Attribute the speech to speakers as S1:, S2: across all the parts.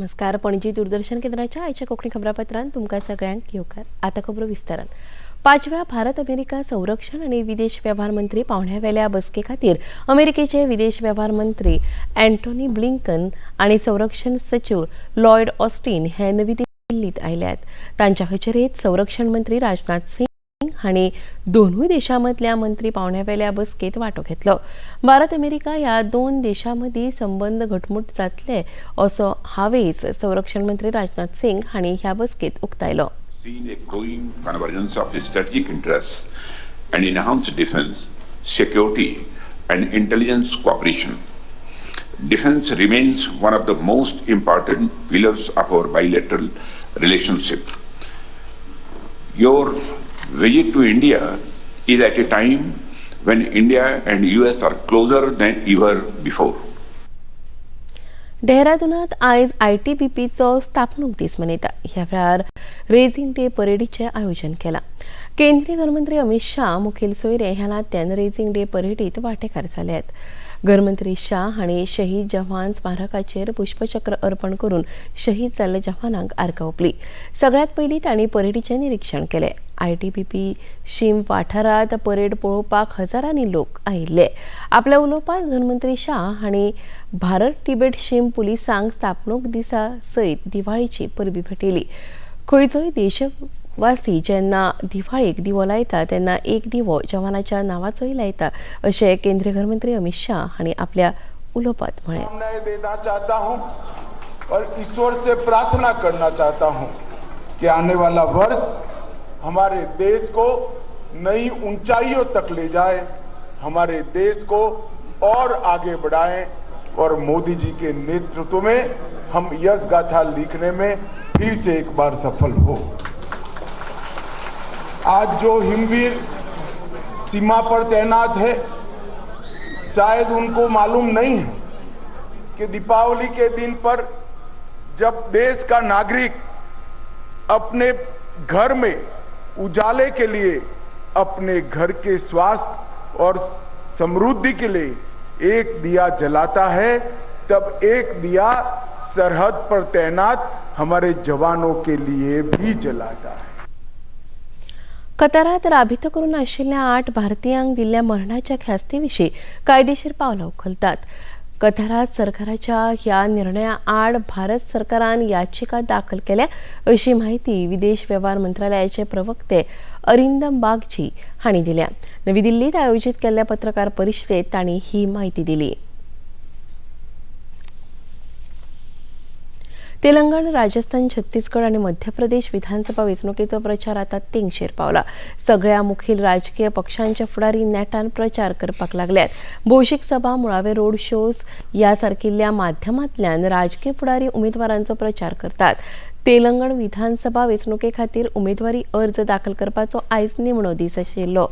S1: नमस्कार, पणजी दूरदर्शन केंद्राच्या आयच्या कोंकणी खबरापत्रांत तुमकां सगळ्यांक येवकार. आतां खबरो विस्तारान. पांचव्या भारत अमेरिका संरक्षण आनी विदेश वेव्हार मंत्री पावण्यावेल्या बसके खातीर अमेरिकेचे विदेश वेव्हार मंत्री अँटोनी ब्लिंकन आनी संरक्षण सचीव लॉयड ऑस्टीन हे नवी दिल्लीत आयल्यात. तांच्या हजेरेत संरक्षण मंत्री राजनाथ सिंग हांणी दोनूय देशां मदल्या मंत्री पावण्यावेल्या बसकेत वांटो घेतलो. भारत अमेरिका ह्या दोन देशां मदीं संबंद घटमूट जातले असो हावेस संरक्षण मंत्री राजनाथ सिंग हांणी ह्या बसकेत उक्तायलो.
S2: Seen a growing convergence of strategic interests and enhanced defense, security, and intelligence cooperation. Defense remains one of the most important pillars of our bilateral relationship. Your visit to India is at a time when India and US are closer than ever before.
S1: डेहरादूनात आयज आयटीबीपीचो स्थापणूक दीस मनयता. ह्या वेळार raising day परेडीचें आयोजन केलां. केंद्रीय घरमंत्री अमित शाह मुखेल सोयरे ह्या नात्यान रेझिंग डे परेडीत वांटेकार जाल्यात. घरमंत्री शाह हांणी शहीद जवान स्मारकाचेर पुष्पचक्र अर्पण करून शहीद जाल्ल्या जवानांक आर्गां ओंपली. सगळ्यांत पयलीं तांणी परेडीचें निरिक्षण केलें. आयटीबीपी शीम वाठारांत परेड पळोवपाक हजारांनी लोक आयिल्ले. आपल्या उलोवपांत घरमंत्री शाह हांणी भारत तिबेट शीम पुलिसांक स्थापणूक दिसा सयत दिवाळीची परबी भेटयली. खंयचोय देशवासी जेन्ना दिवाळीक दिवो लायता तेन्ना एक दिवो जवानाच्या नांवाचोय लायता अशें केंद्रीय घरमंत्री अमित शाह हांणी आपल्या उलोवपांत म्हळें.
S3: कामनाएं देना चाहता हूं और ईश्वर से प्रार्थना करना चाहता हूं कि आने वाला वर्ष हमारे देश को नई ऊंचाइयों तक ले जाए, हमारे देश को और आगे बढ़ाए और मोदी जी के नेतृत्व में हम यश गाथा लिखने में फिर से एक बार सफल हो। आज जो हिमवीर सीमा पर तैनात है, शायद उनको मालूम नहीं है कि दीपावली के दिन पर जब देश का नागरिक अपने घर में उजाले के लिए, अपने घर के स्वास्थ्य और समृद्धि के लिए एक दिया जलाता है, तब एक दिया सरहद पर तैनात हमारे जवानों के लिए भी जलाता है।
S1: कतारात राबितो करून आशिल्ल्या 8 भारतीयांक दिल्ल्या मरणाच्या ख्यास्ती विशीं कायदेशीर पावलां उखलतात. कतारात सरकाराच्या ह्या निर्णया आड भारत सरकारान याचिका दाखल केल्या अशी माहिती विदेश वेव्हार मंत्रालयाचे प्रवक्ते अरिंदम बागची हांणी दिल्या. नवी दिल्लीत आयोजीत केल्ल्या पत्रकार परिशदेत तांणी ही माहिती दिली. तेलंगण, राजस्थान, छत्तीसगड आनी मध्य प्रदेश विधानसभा वेंचणुकेचो प्रचार आतां तेंगशेर पावला. सगळ्या मुखेल राजकीय पक्षांचे फुडारी नेटान प्रचार करपाक लागल्यात. भौशीक सभा, मुळावे रोड शोज ह्या सारकिल्ल्या माध्यमांतल्यान राजकीय फुडारी उमेदवारांचो प्रचार करतात. तेलंगण विधानसभा वेंचणुके खातीर उमेदवारी अर्ज दाखल करपाचो आयज निमणो दीस आशिल्लो.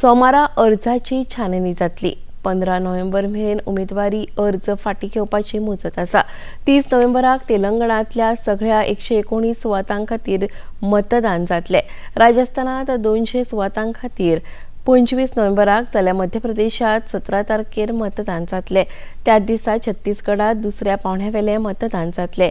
S1: सोमारा अर्जाची छाननी जातली. 15 नोव्हेंबर मेरेन उमेदवारी अर्ज फाटीं घेवपाची मुजत आसा. 30 नोव्हेंबराक तेलंगणांतल्या सगळ्या 119 सुवातां खातीर मतदान जातलें. राजस्थानात 200 सुवातां खातीर 25 नोव्हेंबराक जाल्यार मध्य प्रदेशांत 17 तारखेर मतदान जातलें. त्याच दिसा छत्तीसगडात दुसऱ्या पावण्यावेलें मतदान जातलें.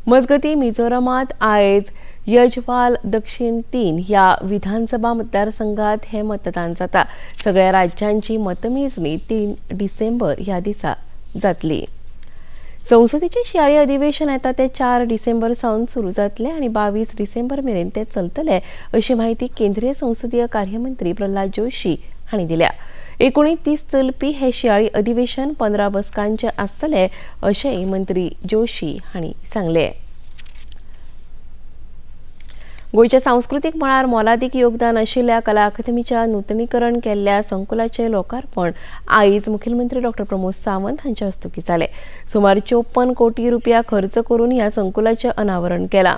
S1: मजगतीं, मिझोरमात आयज यजवाल दक्षिण 3 ह्या विधानसभा मतदारसंघात हे मतदान जाता. सगळ्या राज्यांची मतमेजणी 3 डिसेंबर ह्या दिसा जातली. संसदेचें शियाळी अधिवेशन येता ते 4 डिसेंबर सावन सुरू जातलें आनी 22 डिसेंबर मेरेन ते चलतले अशी माहिती केंद्रीय संसदीय कार्यमंत्री प्रल्हाद जोशी हांणी दिल्या. 19 दीस चलपी हे शियाळी अधिवेशन 15 बसकांचें आसतलें अशेंय मंत्री जोशी हांणी सांगलें. गोंयच्या सांस्कृतीक मळार मोलादीक योगदान आशिल्ल्या कला अकादमीच्या नुतनीकरण केल्ल्या संकुलाचें लोकार्पण आयज मुखेलमंत्री डॉक्टर प्रमोद सावंत हांच्या हस्तुकीं जालें. सुमार 54 कोटी रुपया खर्च करून ह्या संकुलाचें अनावरण केलां.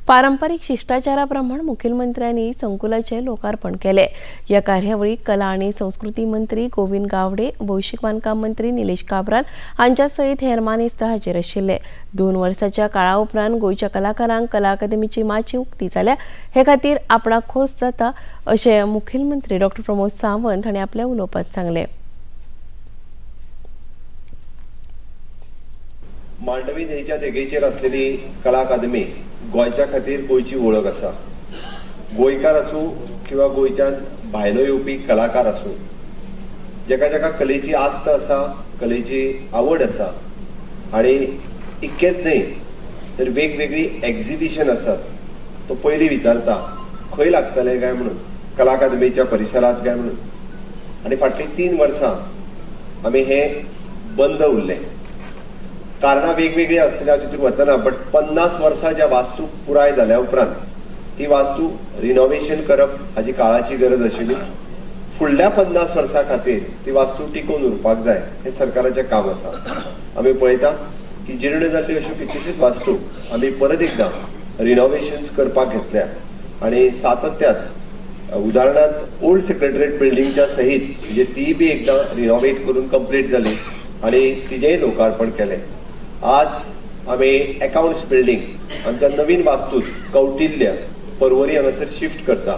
S1: पारंपरीक शिश्टाचारा प्रमाण मुखेलमंत्र्यांनी संकुलाचें लोकार्पण केलें. ह्या कार्यावळीक कला आनी संस्कृती मंत्री गोविंद गावडे, भौशीक बांदकाम मंत्री निलेश काब्राल हांच्या सयत हेर मानेस्त हाजीर आशिल्ले. 2 वर्साच्या काळा उपरांत गोंयच्या कलाकारांक कला अकादमीची माची उक्ती जाल्या हे खातीर आपणाक खोस जाता अशें मुखेलमंत्री डॉक्टर प्रमोद सावंत हांणी आपल्या उलोवपांत सांगलें.
S4: मांडवी न्हंयच्या देगेचेर आसलेली कला अकादमी गोंयच्या खातीर गोंयची वळख आसा. गोंयकार आसूं किंवा गोंयच्यान भायलो येवपी कलाकार आसूं, जेका जेका कलेची आस्त आसा, कलेची आवड आसा आनी इतकेंच न्हय तर वेगवेगळी एग्जिबिशन आसात, तो पयलीं विचारता खंय लागतलें काय म्हणून, कला अकादमीच्या परिसरांत काय म्हणून. आनी फाटलीं 3 वर्सां आमी हें बंद उरलें. कारणां वेगवेगळीं आसतलीं, हांव तितून वचना, बट 50 वर्सां ज्या वास्तू पुराय जाल्या उपरांत ती वास्तू रिनोवेशन करप हाजी काळाची गरज आशिल्ली. फुडल्या 50 वर्सां खातीर ती वास्तू टिकोवन उरपाक जाय हें सरकाराचें काम आसा. आमी पळयता की जीर्ण जाल्ल्यो अश्यो कितल्योश्योच वास्तू आमी परत एकदां रिनोवेशन्स करपाक घेतल्या आनी सातत्यान उदाहरणार्थ ओल्ड सेक्रेटरीएट बिल्डिंगच्या सहीत म्हणजे ती बी एकदां रिनोवेट करून कंप्लीट जाली आनी तिजेंय लोकार्पण केलें. आज आमी एकावंट्स बिल्डींग आमच्या नवीन वास्तूत कौटिल्य पर्वरी हांगासर शिफ्ट करता.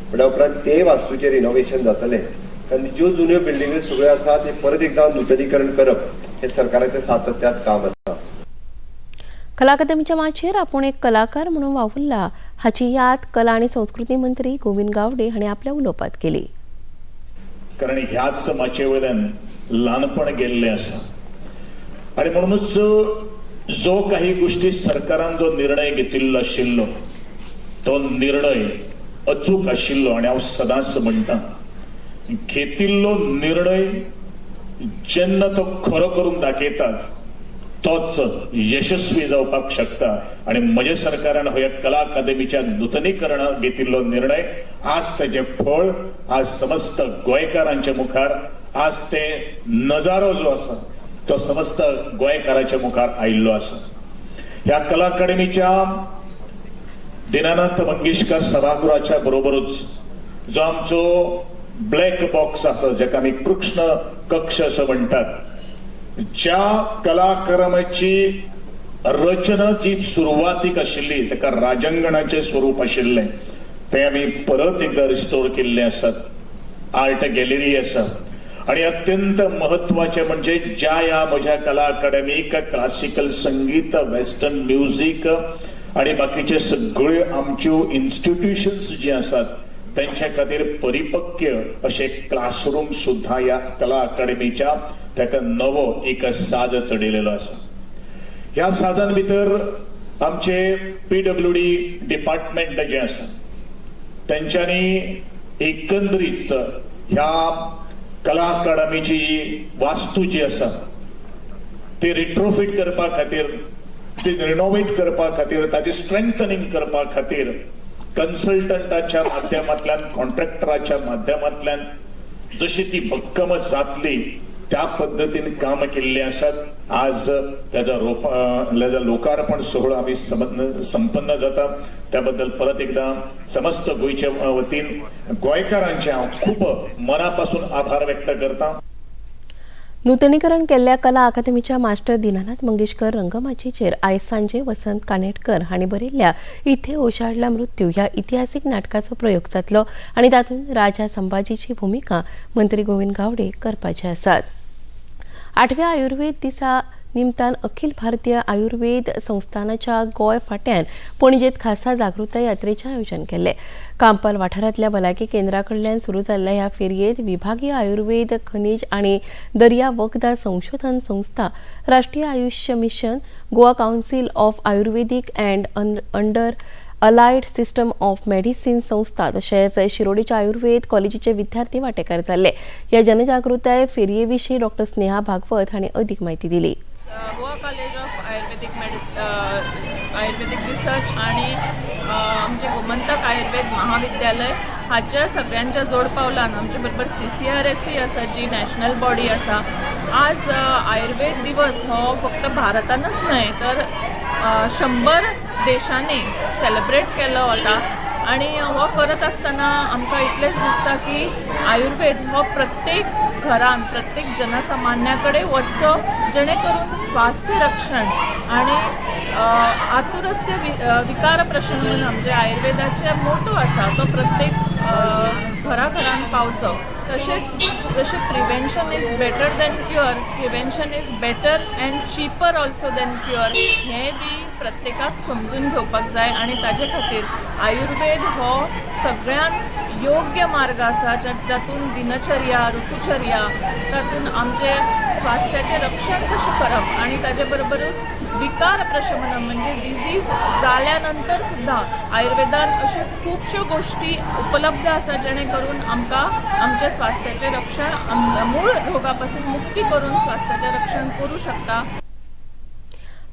S4: म्हणल्या उपरांत ते वास्तूचें रिनोवेशन जातलें, कारण ज्यो जुन्यो बिल्डिंग्यो सगळ्यो आसा ते परत एकदां नुतनीकरण करप हें सरकाराचें सातत्यात काम आसा.
S1: कला अकादमीच्या माचयेर आपूण एक कलाकार म्हणून वावुरला हाची याद कला आनी संस्कृती मंत्री गोविंद गावडे हांणी आपल्या उलोवपांत केली.
S5: कारण ह्याच माचये वयल्यान ल्हानपण गेल्लें आसा आनी म्हणूनच जो काही गोष्टी सरकारान जो निर्णय घेतिल्लो आशिल्लो तो निर्णय अचूक आशिल्लो. आनी हांव सदांच म्हणटा, घेतिल्लो निर्णय जेन्ना तो खरो करून दाखयता तोच यशस्वी जावपाक शकता. आनी म्हज्या सरकारान हो कला अकादमीच्या नुतनीकरणाक घेतिल्लो निर्णय आज तेजें फळ आज समस्त गोंयकारांच्या मुखार, आज ते नजारो जो आसा तो समस्त गोंयकाराच्या मुखार आयिल्लो आसा. ह्या कला अकादमीच्या दीनानाथ मंगेशकर सभागृहाच्या बरोबरूच जो आमचो ब्लॅक बॉक्स आसा, जाका आमी कृष्ण कक्ष असो म्हणटात, ज्या कलाकाराची रचना जी सुरवातीक आशिल्ली ताका राजांगणाचें स्वरूप आशिल्लें तें आमी परत एकदां रिस्टोर केल्लें आसात. आर्ट गॅलरी आसा. आणि अत्यंत महत्वाचें म्हणजे ज्या ह्या म्हज्या कला अकादमीक क्लासिकल संगीत, वेस्टर्न म्युजीक आणि बाकीचे सगळ्यो आमच्यो इन्स्टिट्युशन्स जी आसात त्यांच्या खातीर परिपक्व अशे क्लासरूम सुद्धा ह्या कला अकादमीच्या ताका नवो एक साज चडयलेलो आसा. ह्या साजान भितर आमचे पीडब्ल्यूडी डिपार्टमेंट जें आसा तेंच्यांनी एकंदरीत ह्या कला अकादमीची जी वास्तू जी आसा ती रिट्रोफीट करपा खातीर, ती रिनोवेट करपा खातीर, ताची स्ट्रेंथनिंग करपा खातीर कन्सल्टंटाच्या माध्यमांतल्यान, कॉन्ट्रॅक्टराच्या माध्यमांतल्यान जशी ती भक्कम जातली त्या पद्दतीन काम केल्लें आसात. आज त्याचा रोप त्याचा लोकार्पण सोहळो आमी संपन्न जाता त्या बद्दल परत एकदा समस्त गोंयच्या वतीन गोंयकारांचे हांव खूब मनापासून आभार व्यक्त करता.
S1: नूतनीकरण केल्ल्या कला अकादमीच्या मास्टर दीनानाथ मंगेशकर रंगमाचयेचेर आयज सांजे वसंत कानेटकर हांणी बरयल्ल्या इथे ओशाडला मृत्यू ह्या इतिहासीक नाटकाचो प्रयोग जातलो आनी तातूंत राजा संभाजीची भुमिका मंत्री गोविंद गावडे करपाचे आसात. 8व्या आयुर्वेद दिसा निमतान अखिल भारतीय आयुर्वेद संस्थानाच्या गोंय फांट्यान पणजेत खासा जागृताय यात्रेचें आयोजन केल्लें. कांपाल वाठारांतल्या भलायकी केंद्रा कडल्यान सुरू जाल्ल्या ह्या फेरयेंत विभागीय आयुर्वेद खनीज आनी दर्या वखदां संशोधन संस्था, राष्ट्रीय आयुष्य mission, Goa council of Ayurvedic and under allied system of medicine संस्था तशेंच शिरोडीच्या आयुर्वेद कॉलेजीचे विद्यार्थी वांटेकार जाल्ले. ह्या जनजागृताय फेरये विशीं डॉक्टर स्नेहा भागवत हांणी अदीक म्हायती दिली.
S6: Goa college of Ayurvedic Ayurvedic research आनी आमचे गोमंतक आयुर्वेद महाविद्यालय हाच्या सगळ्यांच्या जोडपावलान आमचे बरोबर सीसीआरएसय आसा जी नॅशनल बॉडी आसा. आज आयुर्वेद दिवस हो फक्त भारतानच न्हय तर 100 देशांनी सेलिब्रेट केलो वता आनी हो करत आसतना आमकां इतलेंच दिसता की आयुर्वेद हो प्रत्येक घरान प्रत्येक जनसामान्या कडेन वचचो, जेणे करून स्वास्थ्य रक्षण आनी आतुरस्य विकार प्रशमन म्हणजे आयुर्वेदाचे मोटो आसा तो प्रत्येक घरा घरान पावचो. तशेंच जशें prevention is better than cure, prevention is better and cheaper also than cure हें बी प्रत्येकाक समजून घेवपाक जाय आनी ताजे खातीर आयुर्वेद हो सगळ्यांत योग्य मार्ग आसा, जातून दिनचर्या, ऋतुचर्या, तातूंत आमचें स्वास्थ्याचें रक्षण कशें करप आनी ताजे बरोबरूच विकार प्रशमन म्हणजे डिजीज जाल्या नंतर सुद्दां आयुर्वेदान अश्यो खुबश्यो गोश्टी उपलब्ध आसा, जेणे करून आमकां आमच्या स्वास्थ्याचें रक्षण, मूळ रोगा पासून मुक्ती करून स्वास्थ्याचें रक्षण करूं शकता.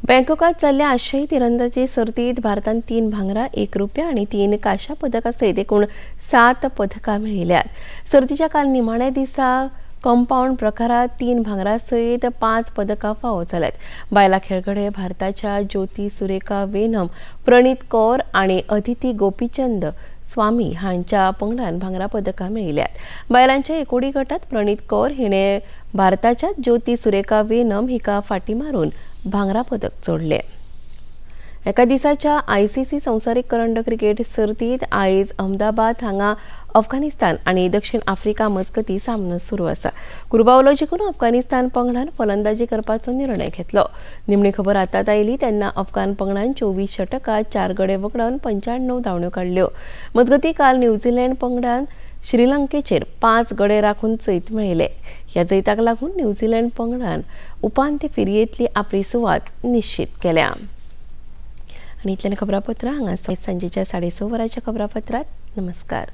S1: बँकॉकात जाल्ल्या आशियाई तिरंदाजी सर्तीत भारतान 3 भांगरा, 1 रुप्या आनी 3 कांश्या पदकां सयत एकूण 7 पदकां मेळयल्यात. सर्तीच्या काल निमाण्या दिसा कंपाऊंड प्रकारात 3 भांगरा सयत 5 पदकां फावो जाल्यात. बायलां खेळगडे भारताच्या ज्योती सुरेखा वेनम, प्रणीत कौर आनी अदिती गोपीचंद स्वामी हांच्या पंगडान भांगरा पदकां मेळयल्यात. बायलांच्या एकोडी गटात प्रणीत कौर हिणे भारताच्या ज्योती सुरेखा वेनम हिका फाटी मारून भांगरा पदक जोडले. एका दिसाच्या आयसीसी संवसारीक करंड क्रिकेट सर्तीत आयज अहमदाबाद हांगा अफगाणिस्तान आनी दक्षिण आफ्रिका मजगती सामनो सुरू आसा. कुरबावलो जिखून अफगाणिस्तान पंगडान फलंदाजी करपाचो निर्णय घेतलो. निमणी खबर हातात आयली तेन्ना अफगाण पंगडान 24 षटकात 4 गडे वगडावन 95 धांवड्यो काडल्यो. मजगती काल न्यूझीलंड पंगडान श्रीलंकेचेर 5 गडे राखून जैत मेळयले. ह्या जैताक लागून न्यूझीलंड पंगडान उपांत्य फेरयेंतली आपली सुवात निश्चित केल्या. आनी इतल्यान खबरापत्रां हांगा सांजेच्या 6:30 वरांच्या खबरापत्रांत. नमस्कार.